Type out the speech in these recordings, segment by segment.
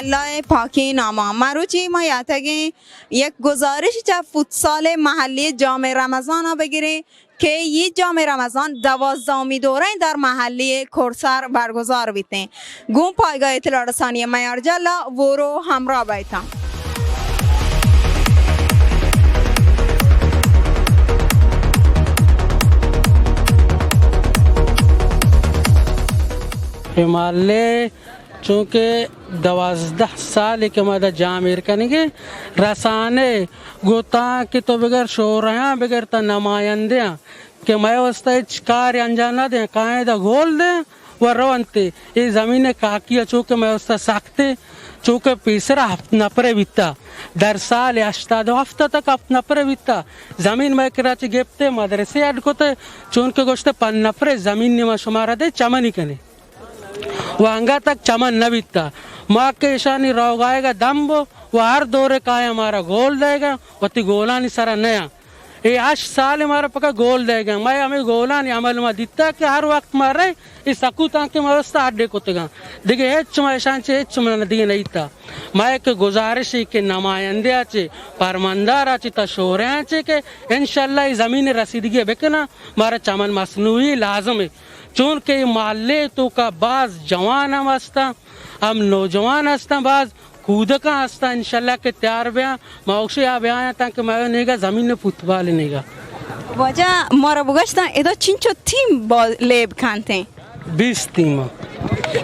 اللہ ءِ پاکیں نام ءَ۔ مروچی ما یاتگیں یک گزارش چہ فوتسال محلی جام رمضان ءَ بگریں کہ یہ جام رمضان دوازدہمی دوریں در محلی کورسر برگزار بیتیں۔ گوں پایگاہ اطلاع رسانی میارجل ءَ وورو ہمراہ بیتاں۔ اے محلے چونکہ دوازدہ سالے کہ ما دا جام ایر کنگے، رسانے گوں تاں کہ تو بگر شورہاں بگر تا نمائندیاں کہ مئے واسطہ ہچ کارے انجام نہ دیں، کائیں دا گول دیں و رونتے۔ اے زمین کاکی ءَ چونکہ مئے واسطہ سختے، چونکہ پیسرا ہفت نفرے بیتا، در سال ہشتاد و ہفت تک ہفت نفرے بیتا۔ زمین مئے کرا چہ گپتے، مدرسے اڈ کتے، چونکہ گوشتے پنچ نفرے زمین ما شمارا دے، چمنی کنے۔ و انگا تک چمن نہ بیتا۔ ما کہ ایشانی روگ آیگا دم بو و ہر دورے کایا مارا گول دئیگا، وتی گولانی سرا نیاں۔ اے ہشت سال مارا پکا گول دئیگا۔ ما ہمے گولانی عمل ما دیتا کہ ہر وقت ما رہے، اے سکوتاں کہ ما واسطہ اڈے کتگاں۔ دگہ ہچ ما ایشان چے ہچ ما دگہ نیتا۔ ما یک گزارشے کہ نمائندہ چے، پرماندار چے، تا شوریں چے کہ انشاءاللہ اے زمین رسیدگی بکنا، مارا چمن مصنوعی لازم ہے۔ چون کہ اے محلے توکا باز جوان ہم ہستاں، ہم نوجوان ہستاں، باز کودکاں ہستاں، انشاءاللہ کہ تیار بیاں، ما اوشے آ بیاں تاکہ ما نیگا زمین فوتبال نیگا۔ واجہ مارا بگشتاں ادا چنچو تیم با-، لیب کنتیں؟ بیست تیم۔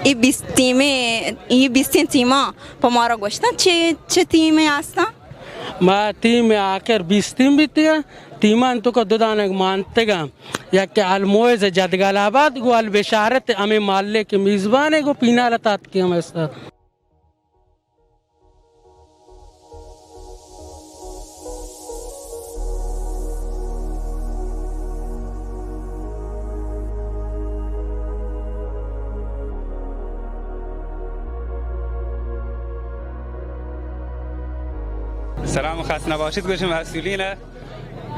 اے بیست تیمیں، اے بیستیں تیماں پہ مارا گوشتاں چے، چے تیمیں ہستاں؟ ما تیم آخر بیست تیم بیتگاں، تیمان توکا دو دانگ مانتگاں۔ یک الموز جدگل آباد گوں البشارت ہمے محلے کہ میزبان ہے گوں پینال تاتکی ہم است۔ سلام خسته نباشید گوشم مسئولین۔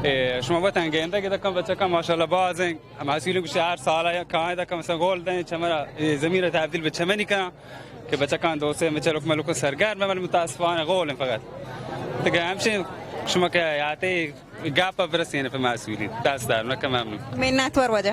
اے، شما وطن گندگ دکن بچکان ماشاءاللہ بازیں۔ ہم مسئولین گوشی ہر سال کائیں دکن مثلاً گول دیں چمرا، اے زمین را تبدیل بہ چمنی کنن کہ بچکان دوستے مچلک ملک سرگرم بہ، ولی متاسفانہ گول ہیں فقط۔ تو کہ ہمشی شما کہ یاتے گپ برسین پہ مسئولین۔ دست در نکن، ممنون۔ منتوار واجہ۔